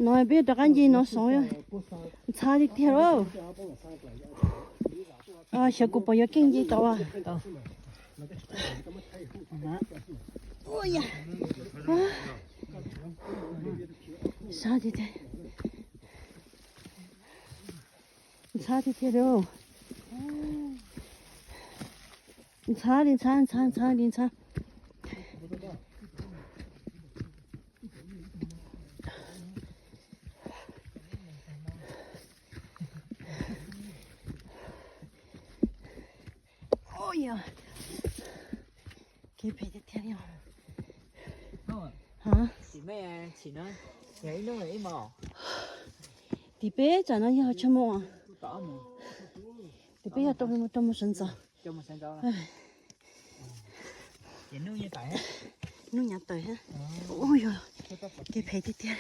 No peb rov qab nce no saud, ntxhab tiag tiag lauj. Xyov kuv puas yuav keej nce tau. Ntxhab tiag tiag. Ntxhab tiag tiag lauj. Ntxhab li ntxhab, ntxhab ntxhab li ntxhab. Ua yog kev phem tiag tiag li os. Tim peb tsam no yog tsawg moo? Tim peb yog rau mus sawv ntxov. Hnub nyav tawm. Ua yog kev phem tiag tiag.